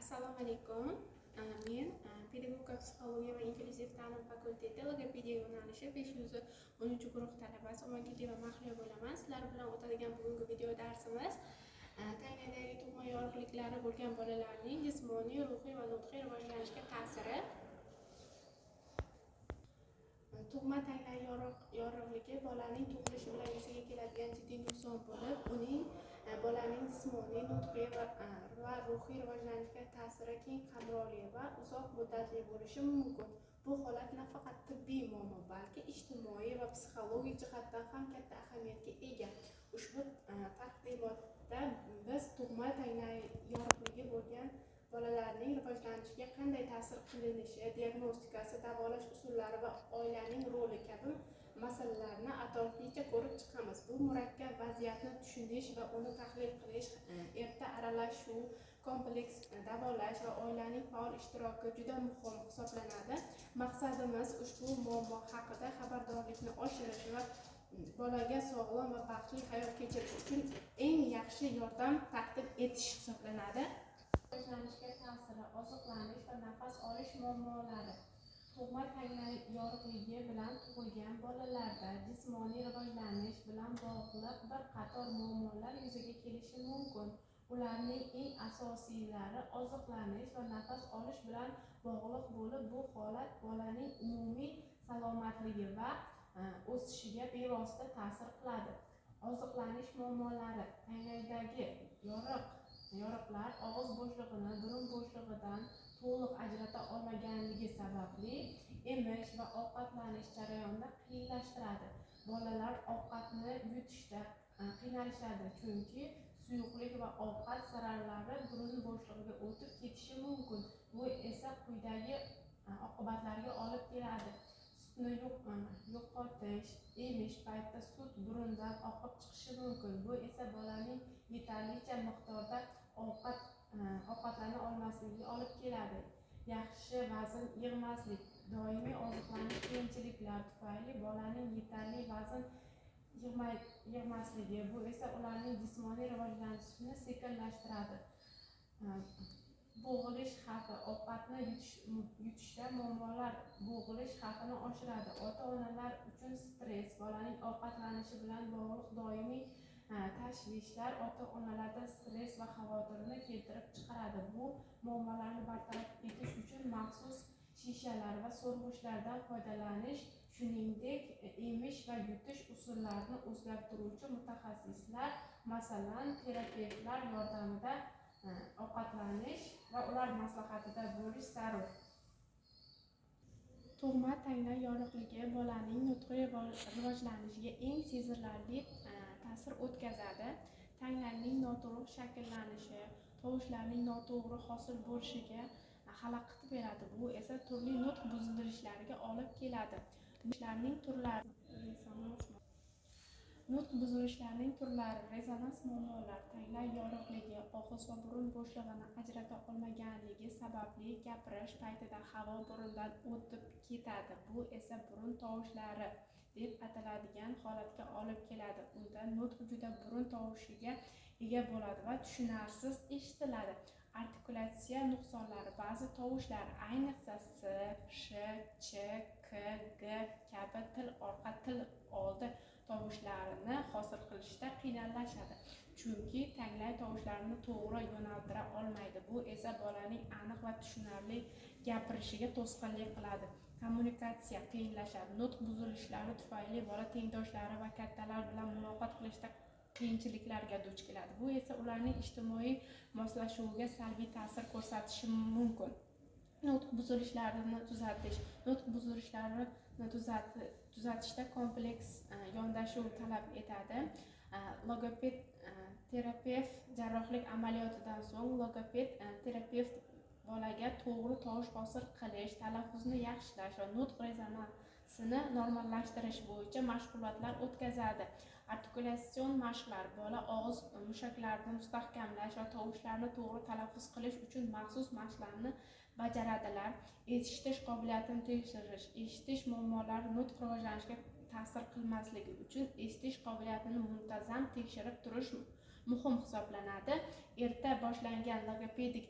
Assalomu alaykum. Men pedagogika, psixologiya va inklyuziv ta'lim fakulteti logopediya yo'nalishi 510-guruh talabasi Omankeldiyeva Mahliyo bo'laman. Sizlar bilan o'tadigan bugungi video darsimiz tanglaydagi tug'ma yorug'liklari bo'lgan bolalarning jismoniy, ruhiy va nutqiy rivojlanishiga ta'siri. Tug'ma tanglay yorug'ligi bolaning tug'ilishi bilan yuzaga keladigan jiddiy nuqson bo'lib, uning bolaning jismoniy, nutqiy va ruhiy rivojlanishiga ta'siri keng qamrovli va uzoq muddatli bo'lishi mumkin. Bu holat nafaqat tibbiy muammo, balki ijtimoiy va psixologik jihatdan ham katta ahamiyatga ega. Ushbu taqdimotda biz tug'ma tanglay yorug'ligi bo'lgan bolalarning rivojlanishiga qanday ta'sir qilinishi, diagnostikasi, davolash usullari va oilaning roli kabi masalalarni atroflicha ko'rib chiqamiz. Bu murakkab vaziyatni tushunish va uni tahlil qilish, erta aralashuv, kompleks davolash va oilaning faol ishtiroki juda muhim hisoblanadi. Maqsadimiz ushbu muammo haqida xabardorlikni oshirish va bolaga sog'lom va baxtli hayot kechirish uchun eng yaxshi yordam taqdim etish hisoblanadi. Rivojlanishga ta'siri: oziqlanish va nafas olish muammolari. Tug'ma tanglay yorug'ligi bilan tug'ilgan bolalarda jismoniy rivojlanish bilan bog'liq bir qator muammolar yuzaga kelishi mumkin. Ularning eng asosiylari oziqlanish va nafas olish bilan bog'liq bo'lib, bu holat bolaning umumiy salomatligi va o'sishiga bevosita ta'sir qiladi. Oziqlanish muammolari: tanglaydagi yoriqlar og'iz bo'shlig'ini burun bo'shlig'idan to'liq ajrata olmaganligi sababli emish va ovqatlanish jarayonini qiyinlashtiradi. Bolalar ovqatni yutishda qiynalishadi, chunki suyuqlik va ovqat zarralari burun bo'shlig'iga o'tib ketishi mumkin. Bu esa quyidagi oqibatlarga olib keladi: sutni yo'qotish. Emish paytida sut burundan oqib chiqishi mumkin. Bu esa bolaning yetarlicha miqdorda ovqatlana olmasligiga olib keladi. Yaxshi vazn yig'maslik. Doimiy oziqlanish qiyinchiliklari tufayli bolaning yetarli vazn yig'masligi, bu esa ularning jismoniy rivojlanishini sekinlashtiradi. Bo'g'ilish xavfi. Ovqatni yutishda muammolar bo'g'ilish xavfini oshiradi. Ota onalar uchun stress. Bolaning ovqatlanishi bilan bog'liq doimiy tashvishlar ota onalarda stress va xavotirni keltirib chiqaradi. Bu muammolarni bartaraf etish uchun maxsus shishalar va so'rg'ichlardan foydalanish, shuningdek, emish va yutish usullarini o'zgartiruvchi mutaxassislar, masalan, terapevtlar yordamida ovqatlanish va ular maslahatida bo'lish zarur. Tug'ma tanglay yorug'ligi bolaning nutqiy rivojlanishiga eng sezilarli ta'sir o'tkazadi. Tanglayning noto'g'ri shakllanishi tovushlarning noto'g'ri hosil bo'lishiga xalaqit beradi. Bu esa turli nutq buzilishlariga olib keladi. Buzilishlarning turlari: rezonans. Nutq buzilishlarining turlari: rezonans muammolar. Tanglay yorug'ligi og'iz va burun bo'shlig'ini ajrata olmaganligi sababli gapirish paytida havo burundan o'tib ketadi. Bu esa burun tovushlari deb ataladigan holatga olib keladi. Unda nutq juda burun tovushiga ega bo'ladi va tushunarsiz eshitiladi. Artikulyatsiya nuqsonlari. Ba'zi tovushlar, ayniqsa s, sh, ch, k, g kabi til orqa, til oldi tovushlarini hosil qilishda qiynalashadi, chunki tanglay tovushlarini to'g'ri yo'naltira olmaydi. Bu esa bolaning aniq va tushunarli gapirishiga to'sqinlik qiladi. Kommunikatsiya qiyinlashadi. Nutq buzilishlari tufayli bola tengdoshlari va kattalar bilan muloqot qilishda qiyinchiliklarga duch keladi. Bu esa ularning ijtimoiy moslashuviga salbiy ta'sir ko'rsatishi mumkin. Nutq buzilishlarini tuzatish. Nutq buzilishlarini tuzatishda kompleks yondashuv talab etadi. Logoped terapevt. Jarrohlik amaliyotidan so'ng logoped terapevt bolaga to'g'ri tovush hosil qilish, talaffuzni yaxshilash va nutq rezonansini normallashtirish bo'yicha mashg'ulotlar o'tkazadi. Artikulyatsion mashqlar: bola og'iz mushaklarini mustahkamlash va tovushlarni to'g'ri talaffuz qilish uchun maxsus mashqlarni bajaradilar. Eshitish qobiliyatini tekshirish. Eshitish muammolari nutq rivojlanishiga ta'sir qilmasligi uchun eshitish qobiliyatini muntazam tekshirib turish muhim hisoblanadi. Erta boshlangan logopedik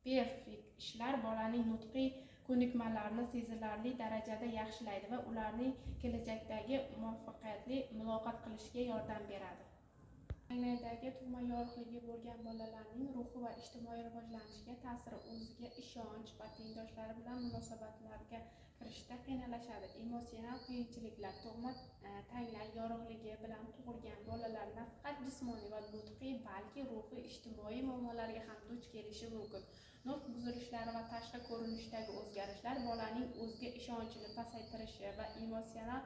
Terapevtik ishlar bolaning nutqiy ko'nikmalarini sezilarli darajada yaxshilaydi va ularning kelajakdagi muvaffaqiyatli muloqot qilishiga yordam beradi. Tanglaydagi tug'ma yorug'ligi bo'lgan bolalarning ruhiy va ijtimoiy rivojlanishiga ta'siri: o'ziga ishonch va tengdoshlari bilan munosabatlarga kirishda qiynalashadi. Emotsional qiyinchiliklar: tug'ma tanglay yorug'ligi bilan tug'ilgan bolalar nafaqat jismoniy va nutqiy, balki ruhiy, ijtimoiy muammolarga ham duch kelishi mumkin. Nutq buzilishlari va tashqi ko'rinishdagi o'zgarishlar bolaning o'ziga ishonchini pasaytirishi va emotsional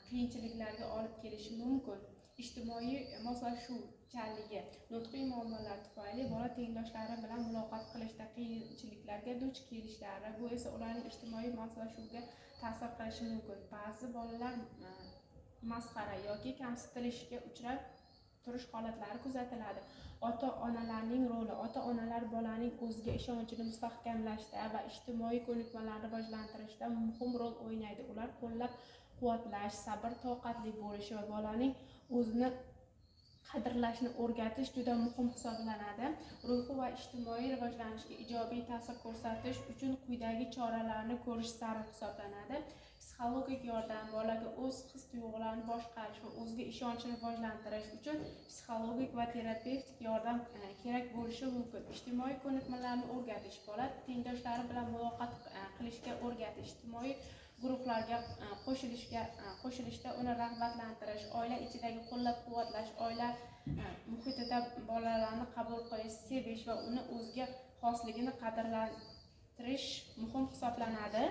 qiyinchiliklarga olib kelishi mumkin. Ijtimoiy moslashuvchanligi: nutqiy muammolar tufayli bola tengdoshlari bilan muloqot qilishda qiyinchiliklarga duch kelishlari, bu esa ularning ijtimoiy moslashuviga ta'sir qilishi mumkin. Ba'zi bolalar masxara yoki kamsitilishga uchrab turish holatlari kuzatiladi. Ota onalarning roli: ota onalar bolaning o'ziga ishonchini mustahkamlashda va ijtimoiy ko'nikmalarni rivojlantirishda muhim rol o'ynaydi. Ular qo'llab quvvatlash, sabr toqatli bo'lishi va bolaning o'zini qadrlashni o'rgatish juda muhim hisoblanadi. Ruhiy va ijtimoiy rivojlanishga ijobiy ta'sir ko'rsatish uchun quyidagi choralarni ko'rish zarur hisoblanadi. Psixologik yordam: bolaga o'z his tuyg'ularini boshqarish va o'ziga ishonchni rivojlantirish uchun psixologik va terapevtik yordam kerak bo'lishi mumkin. Ijtimoiy ko'nikmalarni o'rgatish: bola tengdoshlari bilan muloqot qilishga o'rgatish, ijtimoiy guruhlarga qo'shilishda uni rag'batlantirish, oila ichidagi qo'llab quvvatlash: oila muhitida bolalarni qabul qilish, sevish va uni o'ziga xosligini qadrlantirish muhim hisoblanadi.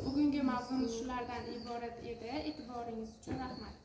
Bugungi mavzumiz shulardan iborat edi. E'tiboringiz uchun rahmat.